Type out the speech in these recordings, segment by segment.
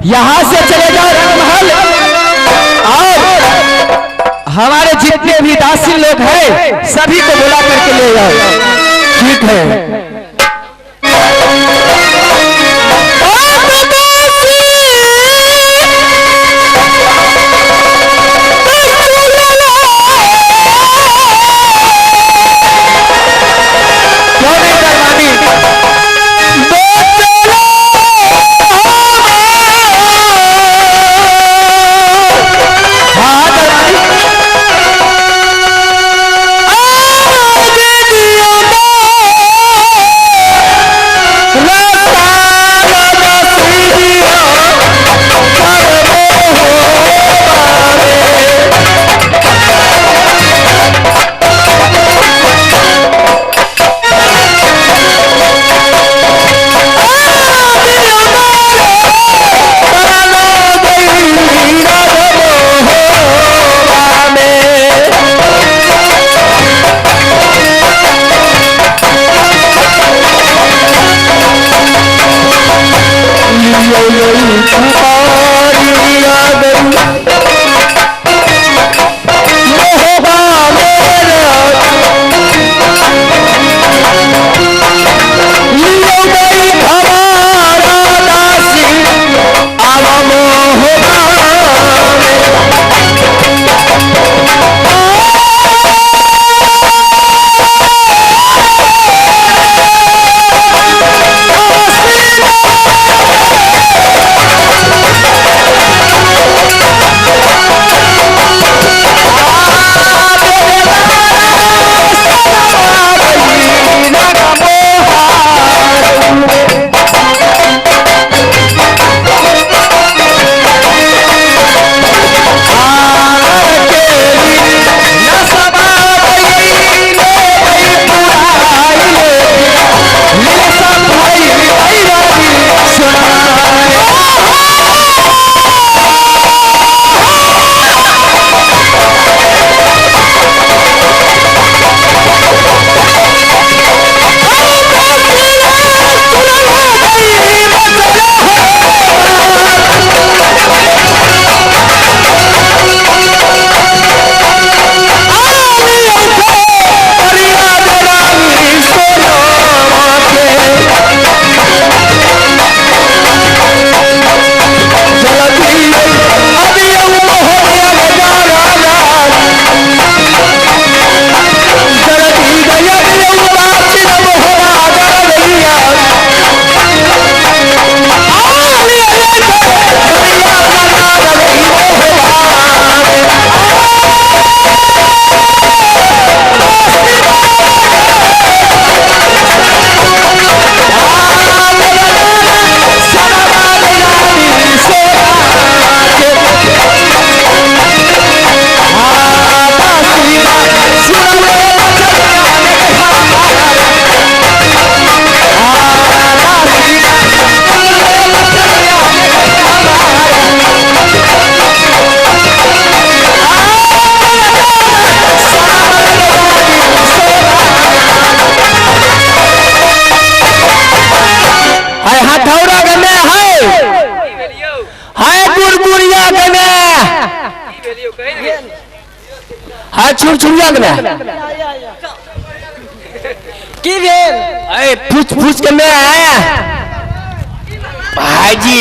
यहाँ से चले जाओ रंगमहल, और हमारे जितने भी दासी लोग हैं सभी को बुला करके ले जाओ। ठीक है। क्यों नहीं दरवानी? हाँ दरवानी। हाय हथौड़ा गने है, हाय बुरबुरिया गने, हाय छुरछुरिया गने। की भेल? अरे फूस फूस के मैं आया भाईजी।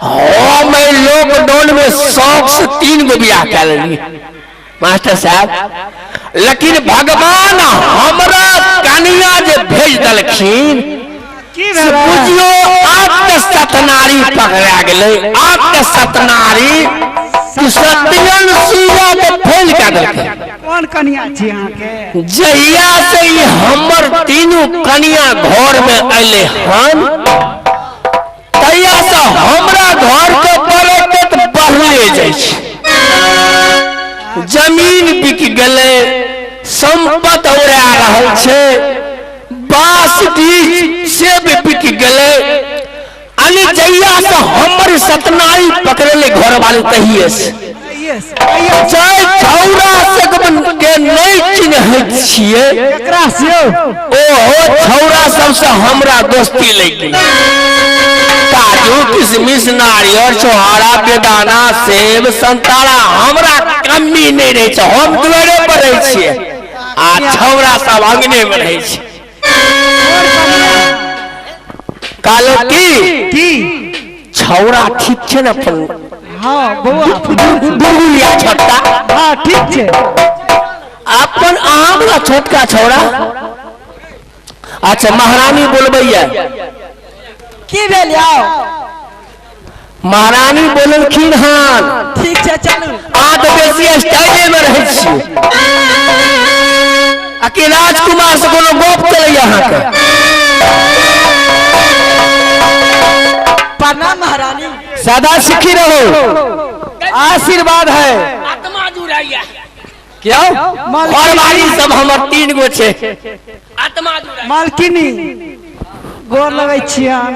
हो मैं लॉकडाउन में शौक से 3 गो बियाह कर ली मास्टर साहब, लेकिन भगवान हमरा कनिया जे भेज दलखिन की से भेल? बुझियो आठ सतनारी पकड़ा गेलै। आठ सतनारी सत्यन सुइया के फेल कऽ देलकै। कोन कनिया छी अहाँके? जहिया से ई हमर तीनू कनिया घर में अयलै हन तहिया से हमरा घर के बरकत बढ़ले जाइ छै। जमीन बिक गेलै, संपत्ति उड़ा रहल छै, बाँस बीज से भी बिक गेलै। अने जहिया से हमर सतनाई पकड़ले घर वाले तहिए से जय छौरा से के नहीं चिन्हैत छियै केकरा से यौ? ओहो छौरा सबसे हमरा दोस्ती लागि गेलै। काजू किशमिश नारियल छोहारा बेदाना सेब संतारा हमरा कमी नहि रहै छै। हम दुआरे पर रहै छियै आ छौड़ा सब अंगने मे रहै छै। कहलहुँ की की छौड़ा ठीक छै ने अपन? हाँ बौआ दुगुलिया छोटका। हाँ ठीक छै। अपन अहाँ वाला छोटका छौड़ा। अच्छा महारानी बोलबैया। की भेल यौ? महारानी बोललखिन हन। ठीक छै चलू। अहाँ तऽ बेसी स्टाइले मे रहै छियै। आ कि राजकुमार से कोनो गप चलैया अहाँके? प्रणाम महारानी। सदा सुखी रहो, आशीर्वाद है। आत्मा जुड़ाइया। क्यों? घरवाली सब हमर 3 गो छै। आत्मा जुड़ाइया। मालकिनी गोर लगै छियन।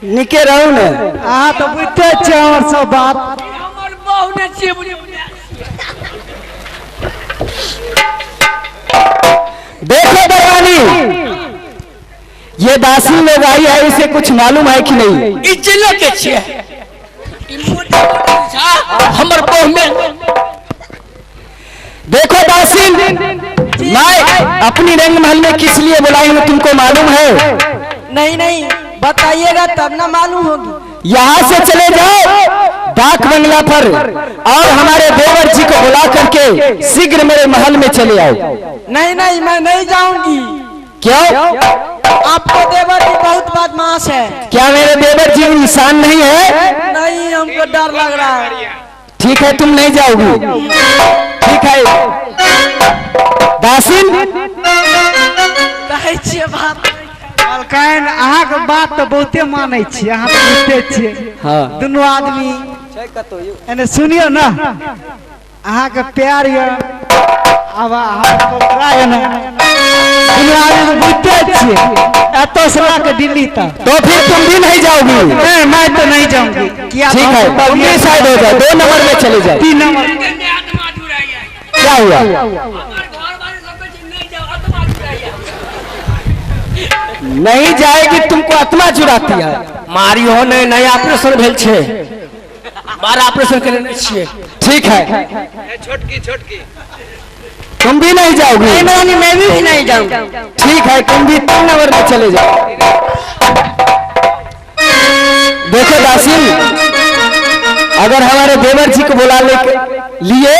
निके रहू ने। अहाँ तऽ बुझिते छियै हमर सब बात। हमर बहु ने छियै बुझि। देखो दरवानी, ये दासी लोग आई है, इसे कुछ मालूम है कि नहीं? ई जिला के छियै। ई मोटा मोटा छा हमर बहु में। देखो दासी, मैं अपनी रंग महल में किस लिए बुलाई हूँ तुमको मालूम है? नहीं नहीं, बताइएगा तब ना मालूम होगी। यहाँ से चले जाओ डाक बंगला पर और हमारे देवर जी को बुला करके शीघ्र मेरे महल में चले आओ। नहीं नहीं, मैं नहीं जाऊंगी। क्यों? आपको देवर जी बहुत बदमाश है। क्या मेरे देवर जी इंसान नहीं है? नहीं, हमको डर लग रहा है। ठीक है, तुम नहीं जाओगी। ठीक है दासिन। कहै छियै बाप। मलकाइन अहाँके बात तऽ बहुते मानै छियै, अहाँ तऽ बुझिते छियै। हाँ। दुनू आदमी एने सुनियौ ने, अहाँके प्यार यऽ आब अहाँ यऽ ने, दुनू आदमी तऽ बुझिते छियै एतऽ से लऽ के दिल्ली तक। तो फिर तुम भी नहीं जाओगी? नहीं, मैं तो नहीं जाऊंगी। किया ठीक है, तुम भी साइड हो जाओ, 2 नंबर में चले जाओ। 3 नंबर। क्या हुआ? नहीं जाएगी, तुमको आत्मा चुराती है। मारियो नहीं, नया ऑपरेशन भेल छे, बारह ऑपरेशन करेने छियै। ठीक है, तुम भी नहीं जाओगी? नहीं महारानी, मैं भी नहीं जाऊंगी। ठीक है, तुम भी 3 नंबर में चले जाओ। देखो दासी, अगर हमारे देवर जी को बुला ले लिए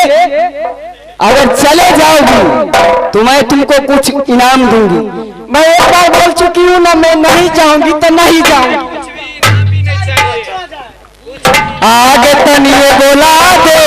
अगर चले जाओगी तो मैं तुमको कुछ इनाम दूंगी। मैं एक बार बोल चुकी हूँ ना, मैं नहीं जाऊंगी तो नहीं जाऊंगी। आगे तनिए बोला दे।